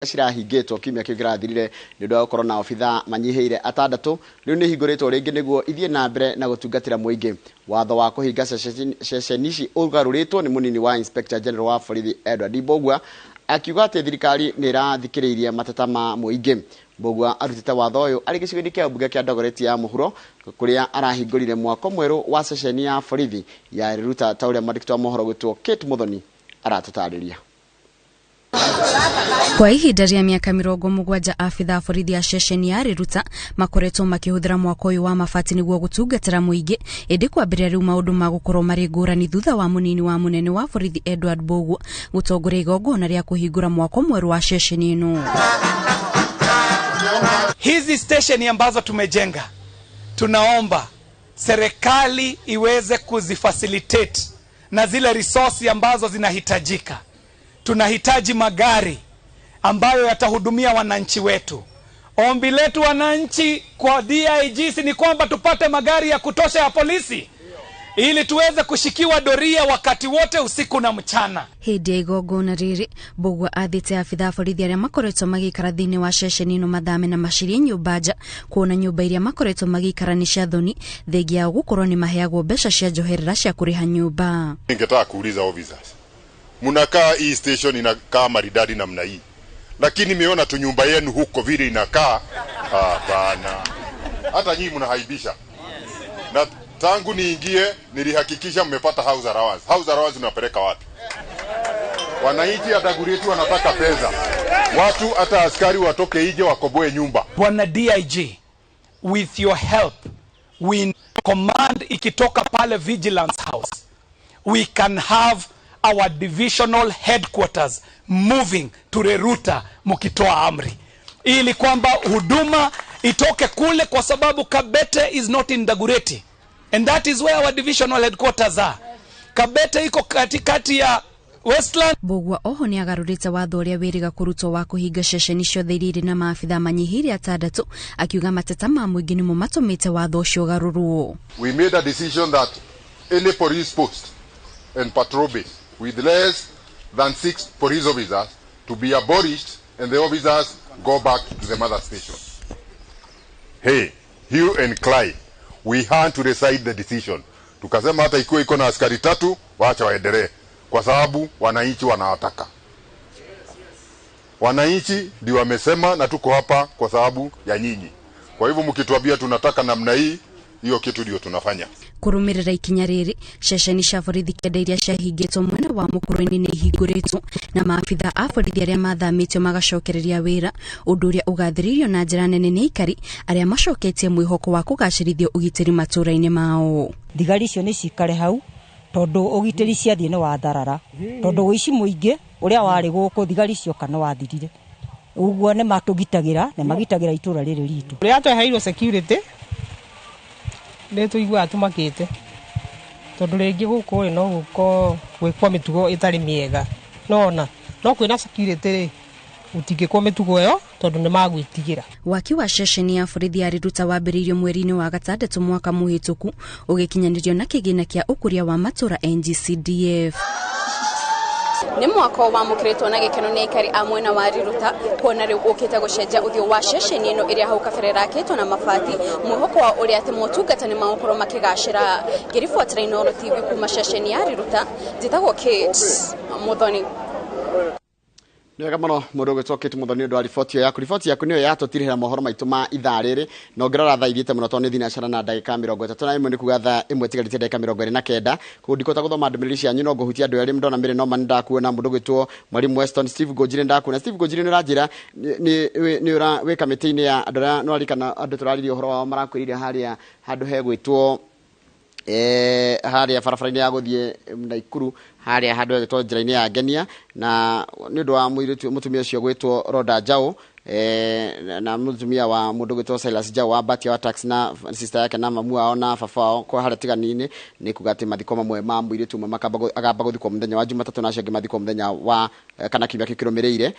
Cirahingĩtwo kiumia kĩu kĩrathirire nĩ ũndũ wa gũkorwo na obitha manyihĩire atandatũ. Rĩu nĩ ihingũrĩtwo rĩngĩ nĩguo ithiĩ na mbere na gũtungatĩra mũingĩ. Watho wa kũhinga ceceni ici ũgarũrĩtwo nĩ mũnini wa Inspector General wa borithi Edward Mbogua, akiuga atĩ thirikari nĩ ĩrathikĩrĩirie mateta ma mũingĩ. Mbogua arutĩte watho ũyũ arĩ gĩcigo-inĩ kĩa mbunge kĩa Dagoretti ya mũhuro, kũrĩa arahingũrire mwako mwerũ wa ceceni ya borithi ya Riruta, ta ũrĩa mwandĩki wa mohoro gwĩtwo Kate Muthoni aratũtarĩria. Kwa ihinda rĩa mĩaka 70, abitha a borithi a ceceni ya Riruta makoretwo makĩhũthĩra mwako ũyũ wa mabati nĩguo gũtungatĩra mũingĩ. Ĩndĩ kwambĩrĩria rĩu maũndũ magũkorwo marĩ ngũrani thutha wa mũnini wa mũnene wa borithi Edward Mbũguo gũtongoria igongona rĩa kũhingũra mwako mwerũ wa ceceni ĩno. Hizi stesheni ambazo tumejenga, tunaomba serikali iweze kuzifacilitate na zile resource ambazo zinahitajika. Tunahitaji magari ambayo yatahudumia wananchi wetu. Ombi letu wananchi kwa DIG ni kwamba tupate magari ya kutosha ya polisi ili tuweze kushikiwa doria wakati wote, usiku na mchana. Hĩndĩ ya igongona rĩrĩ, Mbũgua athĩte abitha a borithi arĩa makoretwo magĩikara thĩinĩ wa ceceni ĩno mathame na macirie nyũmba nja, kuona nyũmba iria makoretwo magĩikara nĩ cia thoni, thengia yao gũkorwo nĩ maheagwo mbeca cia njoherera cia kũrĩha nyũmba. Ningetaka kuuliza officers, mnakaa hii station inakaa maridadi namna hii, lakini nimeona tu nyumba yenu huko vile inakaa. Hapana, hata nyinyi mnahaibisha. Na tangu niingie nilihakikisha mmepata house allowance. House allowance unapeleka wapi? Wananchi ya Dagoretti wanataka pesa, watu hata askari watoke nje wakoboe nyumba. Bwana DIG, with your help, we command ikitoka pale Vigilance House, we can have our divisional headquarters moving to Reruta mkitoa amri, ili kwamba huduma itoke kule, kwa sababu Kabete is not in Dagoretti and that is where our divisional headquarters are. Kabete iko katikati ya Westland. Mbũgua oho nĩ agarũrĩte watho ũrĩa wĩrĩga kũrutwo wa kũhinga ceceni ciothe iria irĩ na maabitha manyihĩire atandatũ, akiuga mateta ma mũingĩ nĩmo matũmĩte watho ũcio ũgarũrwo. We made a decision that any police post and patrol base with less than six police officers to be abolished and the officers go back to the mother station. Hey, hue and cry. We had to decide the decision. Tukasema hata ikiwa iko na askari tatu, wacha waendelee kwa sababu wananchi wanawataka. Wananchi ndio wamesema na tuko hapa kwa sababu ya nyinyi. Kwa hivyo mkituambia tunataka namna hii, hiyo kitu ndio tunafanya. Kũrũmĩrĩra ikinya rĩrĩ, ceceni cia borithi 9 iria ciahingĩtwo mwena wa Mũkũrwe-inĩ nĩ ihingũrĩtwo na maabitha a borithi arĩa mathamĩtio magacokereria wĩra, ũndũ ũrĩa ũgathĩrĩirio na njĩra nene nĩ aikari arĩa macoketie mwĩhoko wa kũgacĩrithio ũgitĩri matũũra-inĩ mao. Thigari icio nĩ cikare hau tondũ ũgitĩri ciathiĩ nĩ watharara, tondũ ũici mũingĩ ũrĩa warĩ gũkũ thigari cioka nĩ wathirire. Ũguo nĩ matũgitagĩra, nĩ magitagĩra itũra rĩrĩ ritũ. Rĩrĩa tweheirwo security nĩ tũiguaga tũmakĩte, tondũ rĩngĩ gũkũ rĩ no gũkorwo gwĩkwo mĩtugo ĩtarĩ mĩega, nona no kwĩna security rĩ gũtingĩkwo mĩtugo ĩyo tondũ nĩ magwĩtigĩra. Waki wa ceceni ya borithi ya Riruta wambĩrĩirio mweri-inĩ wa gatandatũ mwaka mũhĩtũku, ũgĩkinyanĩrio na kĩgĩna kĩa ũkũria wa matũra NGCDF. Nĩ mwako wamũkĩrĩtwo na gĩkeno nĩ aikari a mwena wa Riruta, kuona rĩu ũkĩte gũcenjia ũthiũ wa ceceni ĩno ĩrĩa hau kabere ĩrakĩtwo na mabati, mwĩhoko wa ũrĩa atĩ motungata nĩ magũkorwo makĩgacĩra. Ngĩribotera Inooro TV kuma ceceni ya Riruta, njĩtagwo Kate Muthoni. Nĩ wega mũno mũndũ ũgwĩtwo Kate Muthoni ũndũ wa riboti ĩyo yaku. Riboti yaku nĩyo yatũtirĩra mohoro maitũ ma ithaa rĩrĩ, na ũngĩrora thaa ithiĩte mũno tondũ nĩ thinacara na ndagĩka 31, nĩ kuga thaa 1 ĩtigarĩtie ndagĩka 29. Koguo ndikũhota gũthoma ndũmĩrĩri cianyu, no ngũhutia andũ erĩ. Ndona Mary Norman ndakuona, mũndũ ũgwĩtwo Mwalimu Weston Steve Ngũnjiri ndakuona. Steve Ngũnjiri, nĩ ũranjĩra nĩ ũra wĩ kamĩtĩ-inĩ ya andũ arĩa nĩ warikana andũ tũraririe ũhoro wao marakwĩrire harĩa handũ hegwĩtwo harĩa barabara-inĩ ya gũthiĩ Naikuru, harĩa handũ hegwĩtwo njĩra-inĩ ya Ngenia, na nĩ ũndũ wa mũirĩtu mũtumia ũcio gwĩtwo Roda Njau, na mũtumia wa mũndũ gwĩtwo Silas Njau wa Batia wa tax na sister yake na mamu wao na baba wao kwa harĩa tigani-inĩ. Nĩ kuga atĩ mathiko mamwe ma mũirĩtu ũmwe akamba gũthikwo mũthenya wa Jumatatũ na acio angĩ mathikwo mũthenya wa kana kiumia kĩu kĩrũmĩrĩire.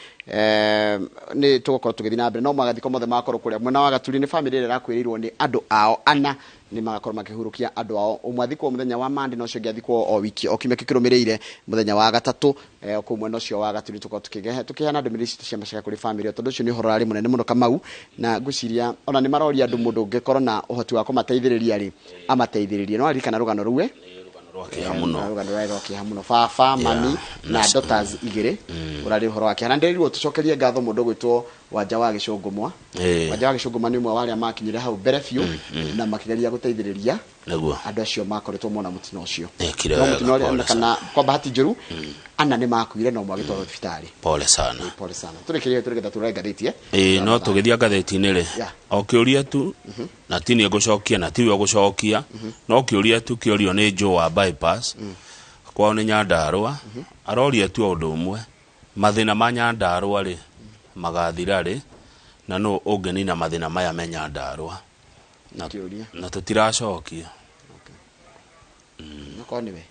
Nĩ tũgũkorwo tũgĩthiĩ na mbere no magathiko mothe magakorwo kũrĩa mwena wa Gaturi. Nĩ famĩlĩ ĩrĩa ĩrakuĩrĩirwo nĩ andũ ao ana, nĩ magakorwo makĩhurukia andũ ao, ũmwe athikwo mũthenya wa Monday na ũcio ũngĩ athikwo o wiki o kiumia kĩu kĩrũmĩrĩire. Arakuire mũthenya wa gatatũ kũu mwena ũcio wa Gaturi. Tũkorwo tũkĩheana ndũmĩrĩri citũ cia macaka kũrĩ famĩlĩ ĩyo, tondũ ũcio nĩ ũhoro ũrarĩ mũnene mũno, Kamau, na ngwĩciria ona nĩ maroria andũ, mũndũ ũngĩkorwo na ũhoti wa kũmateithĩrĩria rĩ, amateithĩrĩrie. No aririkana rũgano rũu Rwa kĩeha mũno. Rũgano rwarĩ rwa kĩeha mũno, baba, mami na daughters igĩrĩ, ũrarĩ ũhoro wa kĩeha. Na ndĩrirwo tũcokerie ngatho mũndũ ũgwĩtwo Wanja wa Gĩcũngũmwa. Wanja wa Gĩcũngũmwa nĩ ũmwe wa arĩa makinyire hau mbere biũ na makĩgeria gũteithĩrĩria andũ acio makoretwo mona mũtino ũcio. Ekire No wega, mũtino ũrĩa pole. Kana kwa bahati njũru ana nĩ makuire no mwagĩtwarwo thibitarĩ. Pole sana. Pole sana. Tũrĩkĩrie tũrĩgetha tũrore ngathĩti. Ĩĩ, no tũgĩthiĩ ngathĩti-inĩ rĩ, o kĩũria tu, na ti niĩ ngũcokia na tiwe ũgũcokia, no kĩũria tu kĩũrio nĩ Joe wa Bypass, kwao nĩ Nyandarũa. Aroria tu o ũndũ ũmwe: mathĩna ma Nyandarũa rĩ, magathira rĩ, na nũ ũngĩnina mathĩna maya me Nyandarũa? Na, Kĩũria. na tũtiracokia. Okorwo nĩwe.